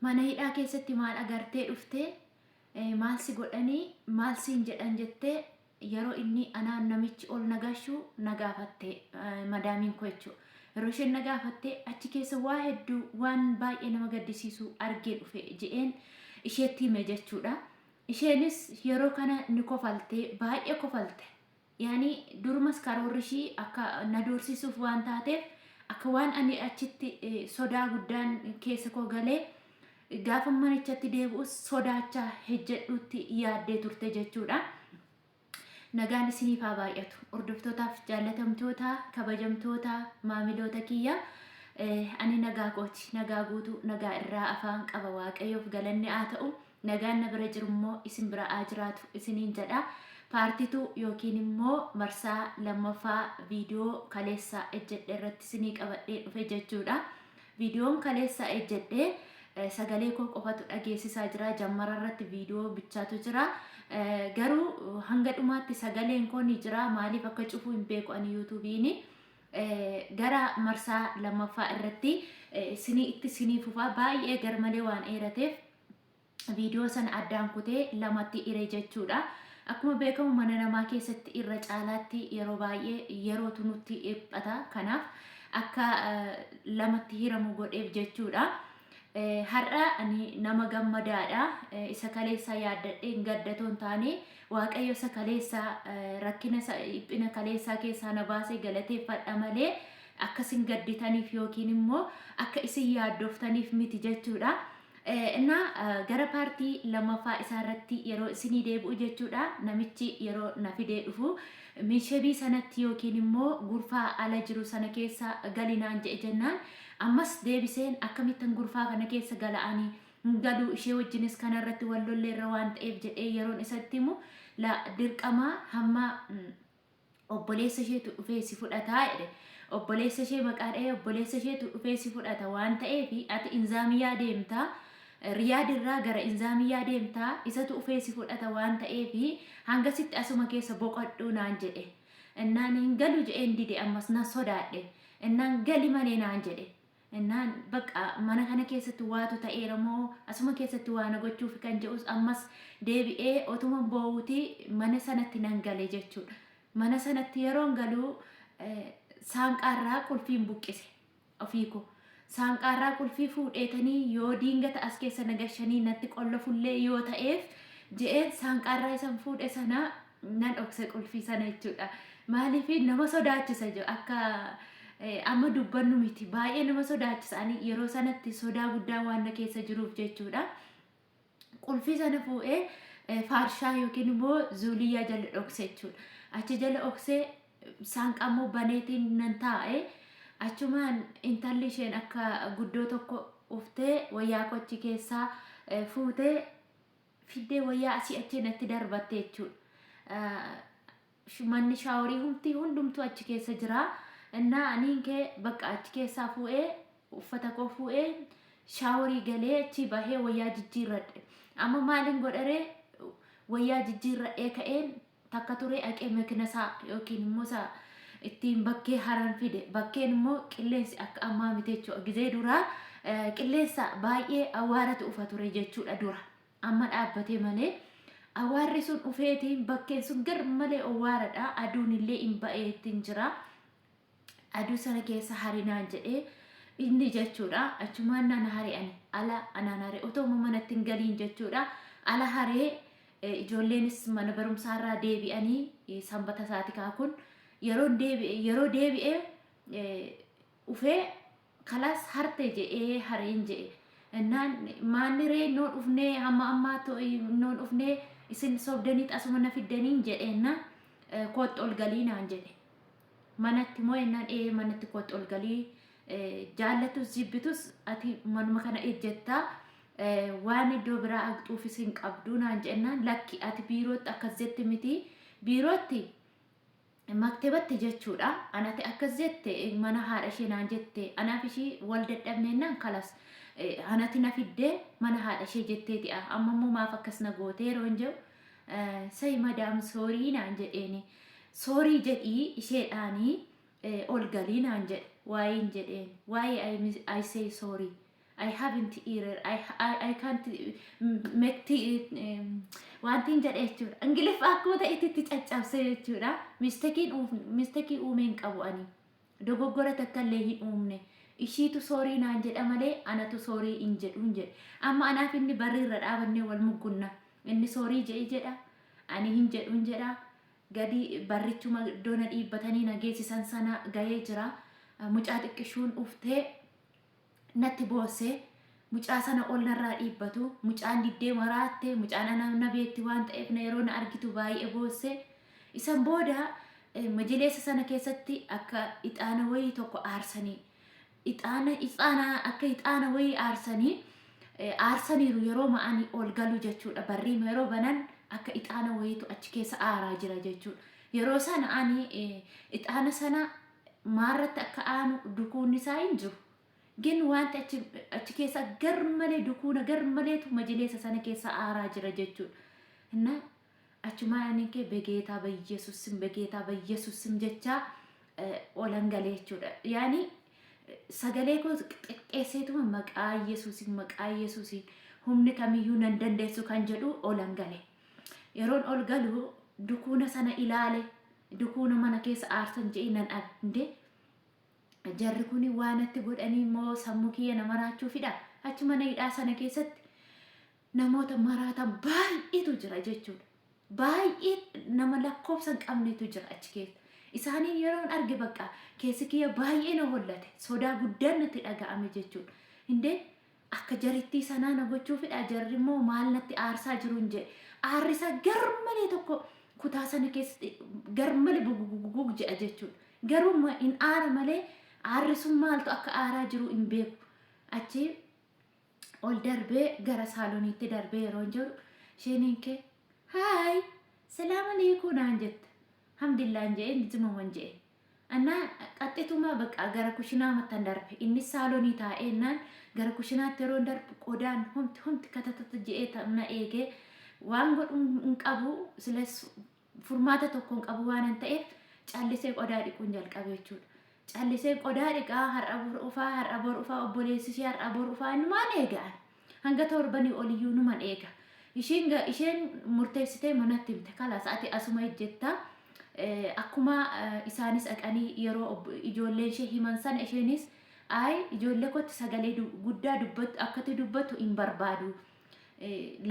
Mana hidhaa keessatti maal agartee dhuftee, maal si godhanii, maal siin jedhan jettee yeroo inni anaan namichi ol na gashu na gaafatte madaamiin koo jechuudha. Yeroo isheen na gaafatte, achi keessa waa hedduu, waan baay'ee nama gaddisiisu argee dhufe je'een isheetti hime jechuudha. Isheenis yeroo kana ni kofalte, baay'ee kofalte. Yaani durumas karoorri ishii akka na doorsisuuf waan taateef, akka waan ani achitti sodaa guddaan keessa koo galee gaafa manichatti deebi'us sodaachaa hejjedhuutti yaaddee turte jechuudha. Nagaan isiniif haa baay'atu. Hordoftootaaf jaallatamtoota, kabajamtoota, maamiloota kiyya. Ani nagaa kooti. Nagaa guutuu, nagaa irraa afaan qaba. Waaqayyoof galanni haa ta'u. Nagaan na bira jiru immoo isin bira haa jiraatu isiniin jedha. Part 2 yookiin immoo marsaa lammaffaa viidiyoo kaleessa ejjedhe irratti isinii qabadhee dhufe jechuudha. Viidiyoon kaleessa ejjedhe sagalee koo qofatu dhageessisaa jira. Jammara irratti viidiyoo bichaatu jira. Garuu hanga dhumaatti sagaleen koo ni jira. Maaliif akka cufu hin beeku ani YouTubeiin. Gara marsaa lammaffaa irratti isinii itti isinii fufaa, baay'ee garmalee waan dheerateef viidiyoo sana addaan kutee lamatti hire jechuudha. Akkuma beekamu mana namaa keessatti irra caalaatti yeroo baay'ee yerootu nutti dhiphata. Kanaaf akka lamatti hiramu godheef jechuudha. Har'a ani nama gammadaadha. Isa kaleessaa yaaddadhee hin gaddatoo hin taane, Waaqayyo isa kaleessaa rakkina isa dhiphina kaleessaa keessaa na baasee galateeffadha malee akka isin gadditaniif yookiin immoo akka isin yaaddoftaniif miti jechuudha. Innaa gara part lammaffaa isaa irratti yeroo isinii deebi'u jechuudha. Namichi yeroo na fidee dhufu minshebii sanatti yookiin immoo gurfaa ala jiru sana keessa gali naan jedhe jennaan, ammas deebiseen akkamittan gurfaa kana keessa gala'anii hin galuu, ishee wajjinis kana irratti wal lolleerra waan ta'eef jedhee yeroon isatti himu, la dirqamaa hamma obboleessa isheetu dhufee si fudhataa jedhe. Obboleessa ishee maqaa dha'ee, obboleessa isheetu dhufee si fudhata waan ta'eef ati Inzaamiyyaa deemtaa. Riyaad irraa gara Inzaamiyyaa deemtaa, isatu dhufee si fudhata waan ta'eef hangasitti asuma keessa boqodhu naan jedhe. Innaan hin galu jedheen dide, ammas nan sodaadhe. Innaan gali malee naan jedhe. Innaan bakka mana kana keessatti waatu ta'eera moo asuma keessatti waa na gochuuf kan jedhus ammas deebi'ee otuma boo'uuti mana sanatti nan gale jechuudha. Mana sanatti yeroon galu saanqaarraa qulfiin buqqise ofii koo. Saanqaarraa qulfii fuudheetanii yoo diingata as keessa na gashanii natti qollofullee yoo ta'eef je'een saanqaarraa isan fuudhe sana nan dhokse qulfii sana jechuudha. Maaliif nama sodaachisa jiru akka amma dubbannu miti, baay'ee nama sodaachisa, ani yeroo sanatti sodaa guddaa waan na keessa jiruuf jechuudha. Qulfii sana fuudhee faarshaa yookiin immoo zuuliyyaa jala dhokse jechuudha. Achi jala dhoksee saanqaa immoo baneetiin nan taa'e. Achumaan intalli isheen akka guddoo tokko uftee wayyaa qochi keessaa fuutee fiddee wayyaa asii achi natti darbatte jechuudha. Manni shaaworii humti hundumtuu achi keessa jira. Innaa aniin kee bakka achi keessaa fuudhee uffata koo fuudhee shaaworii galee achi bahee wayyaa jijjiirradhe. Amma maaliin godharee, wayyaa jijjiirradhee ka'een takka turee dhaqee meknasaa yookiin immoo isa ittiin bakkee haran fide. Bakkeen immoo qilleensi akka ammaa miti jechuudha. Gizee duraa qilleensa baay'ee awwaaratu ufa ture jechuudha dura. Amma dhaabbatee malee awwaarri sun dhufeetiin bakkeen sun gar malee owwaaradha. Aduun illee hin ba'ee ittiin jira. Aduu sana keessa harinaan jedhee inni jechuudha. Achumaan naan hari'ani, ala anaan hare, otoo manatti hin galiin jechuudha. Ala haree, ijoolleenis mana barumsaarraa deebi'anii, sanbata isaati kaakun yeroo deebi'e, yeroo deebi'e ufee kalaas harte je'ee hareen je'e. Innaan maanni ree noo dhufnee, hamma ammaa noo dhufnee, isin sobdanii asuma na fiddaniin jedheenna, kootti ol galii naan jedhe. Manatti moo jennaan, ee manatti kootti ol galii, jaallatus jibbitus ati manuma kana ejjettaa, waan iddoo biraa haqxuufis hin qabdu naan jennaan, lakki ati biirootti akkas jette miti, biirootti maktebatti jechuudha. Anati akkas jette, mana haadha ishee naan jette, anaaf ishii wal dadhabneennaan kalas anati na fiddee mana haadha ishee jetteeti, amma immoo maaf akkas na gootee yeroo hin jedhu, say madam sorry naan jedheeni. Sorry jedhii isheedhaanii ol galii naan jedhe. Waa'een jedheen, waa'ee I say sorry. I haven't error. I can't make wanti hin jedhe jechuudha. Ingiliffa akkuma ta'etti itti caccabse jechuudha. Mistake uumee hin qabu ani. Dogoggora takka illee hin uumne. Ishiitu sorry naan jedha malee anatu sorry hin jedhu hin jedhe. Amma anaaf inni barri irra dhaabannee wal muggunna. Inni sorry jedhi jedha. Ani hin jedhu hin jedha. Gadi barrichuma iddoo na dhiibbatanii na geessisan sana gahee jira. Mucaa xiqqishuun uftee natti boosse. Mucaa sana ol narraa dhiibbatu. Mucaan diddee maraatte. Mucaan ana na beekti waan ta'eef na yeroo na argitu baay'ee boosse. Isan booda majileessa sana keessatti akka ixaana wayii tokko aarsanii, ixaana akka ixaana wayii aarsanii aarsaniiru yeroo ma'anii ol galu jechuudha. Barrii yeroo banan akka ixaana wayiitu achi keessa aaraa jira jechuudha. Yeroo sana ani ixaana sana maarratti akka aanu dukuunni isaa hin jiru. Gin wanti achi keessa gar malee dukuuna gar maleetu majileessa sana keessa aaraa jira jechuudha. Na achumaan ani kee በጌታ በኢየሱስ ስም በጌታ በኢየሱስ ስም jechaa olan galee jechuudha. Yaani sagalee koo xiqqeesseetuma maqaa Yesuusiin, maqaa Yesuusiin, humni kamiyyuu nan dandeessu kan jedhu olan gale. Yeroon ol galu dukuuna sana ilaale, dukuuna mana keessa aarsan jedhee nan dhabe. Indee, jarri kun waan natti godhanii immoo sammuu kiyya na maraachuufidha. Achi mana hidhaa sana keessatti namoota maraatan baay'eetu jira jechuudha. Baay'ee nama lakkoofsa hin qabnetu jira achi keessa. Isaaniin yeroon arge bakka keessi kiyya baay'ee na hollate. Sodaa guddaan natti dhaga'ame jechuudha. Indee, akka jarittii sanaa na gochuufidha, jarri immoo maal natti aarsaa jiru hin jedhe. Aarri isaa garmalee tokko kutaa sana keessatti garmalee bugugugug jedha jechuudha. Garuu hin aara malee aarri sun maaltu akka aaraa jiru hin beeku. Achi ol darbee gara saaloniitti darbee yeroo jiru isheen kee "Hi, salaam aleekum" naan jette. Hamdillaan jedheen, zimuman jedhe. Annaa qaxxituma bakka gara kushinaa mattan darbe. Innis saalonii taa'ee naan gara kushinaatti yeroo darbu qodaan humti humti katatata jedhee na eegee, waan godhu hin qabu, silas furmaata tokko hin qabu waan hin ta'eef callisee qodaa dhiquun jalqabe jechuudha. Callisee qodaa dhiqaa, har'a bor ufaa, har'a bor ufaa, obboleessi ishee har'a bor ufaa numaan eegaan. Hanga torbanii oliyyuu numan eega. Isheen murteessitee manatti himte, kalaas ati asuma ejjetta. Akkuma isaanis dhaqanii yeroo ijoolleen ishee himan sana isheenis ay ijoollee kootti sagalee guddaa dubbattu akkatti dubbattu hin barbaadu.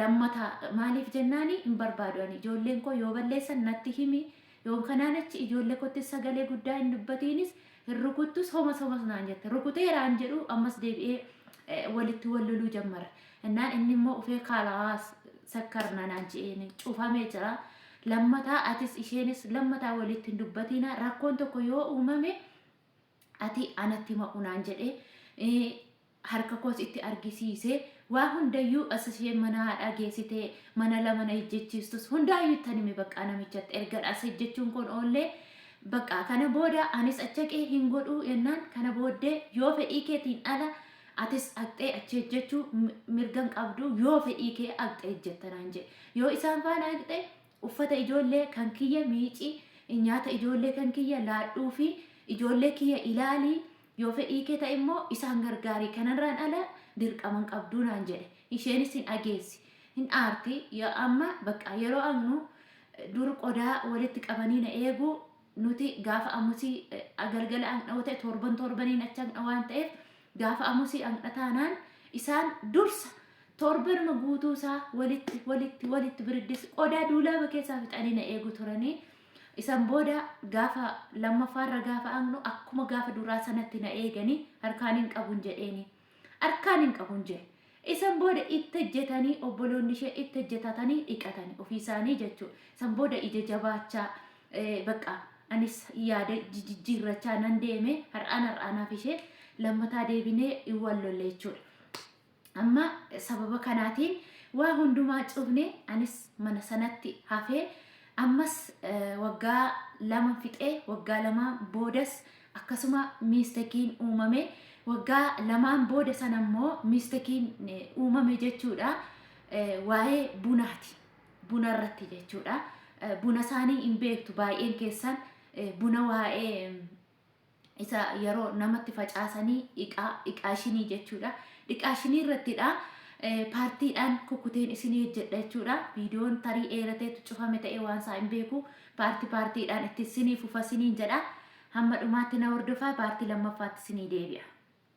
Lammata maaliif jennaani hin barbaadu, ani ijoolleen koo yoo balleessan natti himi, yoo kanaan achi ijoollee kootti sagalee guddaa hin dubbatiinis hin rukuttus homas homas naan jette. Rukuteeraan jedhu ammas deebi'ee walitti wal loluu jammara. Innaan inni immoo ufee kaalaas sakkarna naan je'een cufamee jira. Lammataa atis isheenis lammataa walitti hin dubbatina, rakkoon tokko yoo uumame ati anatti maqu naan jedhe. Harka koos itti argisiise, waa hundayyuu as isheen mana haadhaa geessitee mana lama na ejjechiistus hundaayyuu ittan hime. Bakka namichatti erga as ejjechuun kun oollee bakka kana booda anis achaqee hin godhuu jennaan, kana booddee yoo fedhii keetiin ala atis dhaqxee achi ejjechuu mirga hin qabdu, yoo fedhii kee dhaqxee ejjetta naan jedhe. Yoo isaan faana dhaqxe uffata ijoollee kan kiyya miici, nyaata ijoollee kan kiyya laadhuu fi ijoollee kiyya ilaalii, yoo fedhii kee ta'e immoo isaan gargaarii, kanarraan ala dirqama hin qabduu naan jedhe. Isheenis hin dhageessi, hin aarti. Amma bakka yeroo agnu dur qodaa walitti qabanii na eegu. Nuti gaafa amusii galgala agna ta'e, torban torbaniin achi agna waan ta'eef, gaafa amusii agna taanaan isaan dursa torbanuma guutuu isaa walitti walitti walitti biriddis qodaa duulaaba keessaa fixanii na eegu turanii. Isan booda gaafa lammaffaarra gaafa agnu akkuma gaafa duraa sanatti na eeganii, harkaan hin qabun jedheeni. Harkaan hin qabun jedhe. Isan booda itti hojjetanii, obboloonni ishee itti hojjetatanii dhiqatanii ofii isaanii jechuudha. Isan booda ija jabaachaa bakka anis yaada jijjiirrachaa nan deeme. Har'aan har'aanaaf ishee lammataa deebinee hin wal lolle jechuudha. Amma sababa kanaatiin waa hundumaa cufne, anis mana sanatti hafee ammas waggaa 2 fixee, waggaa 2 boodas akkasuma mistakeiin uumame. Waggaa 2n booda sana immoo mistakeiin uumame jechuudha. Waa'ee bunaati. Buna irratti jechuudha. Buna isaanii hin beektu baay'een keessan, buna waa'ee isa yeroo namatti facaasanii iqaa iqaashinii jechuudha. Dhiqaashinii irrattidha. Paartiidhaan kukkuteen isinii hojjedha jechuudha. Viidiyoon tarii dheerateetu cufame ta'ee waan isaa hin beeku. Paartii paartiidhaan itti isinii fufa isiniin jedha. Hamma dhumaatti na hordofaa paartii lammaffaatti isinii deebi'a.